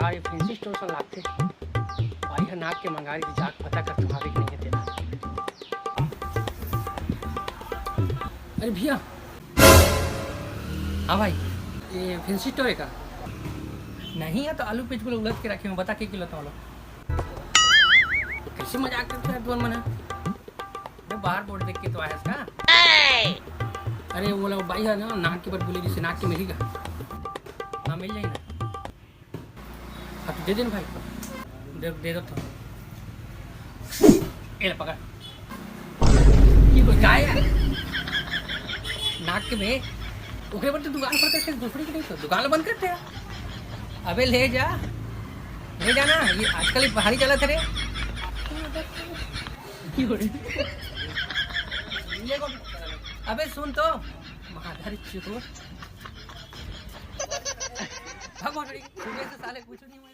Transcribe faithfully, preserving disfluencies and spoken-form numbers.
ये fancy store से लागथे। भाई ह नाक के मंगा रही, जाके पता कर तुम्हारे कि नहीं है तेरा। अरे भैया। हाँ भाई, ये फैंसी स्टोर है का? नहीं है तो आलू पिचकुल उलट के रखे हो, बता के किलो तोलो। कैसे मजाक करते हैं तुम मना? मैं बाहर बोर्ड देख के तो आया इसका। अरे वो लो भाई है ना, नाक के ऊपर बोले जिसे नाक के मिलेगा। हाँ, मिल जाएगा। हाँ, तो दे देना भाई। दे, दे दो तो। ये ले पकड़। ये कोई काय है? नाक के में। ओकरे पर तो दुकान खोल करके दूसरी की नहीं तो दुकान बंद करते हैं। अबे ले जा, ले जाना। ये आजकल ही भारी चला थे रे। ये हो रही। अबे सुन तो, माधर चोर। भाग, भाग, भाग। सुबह से साले कुछ नहीं हुआ।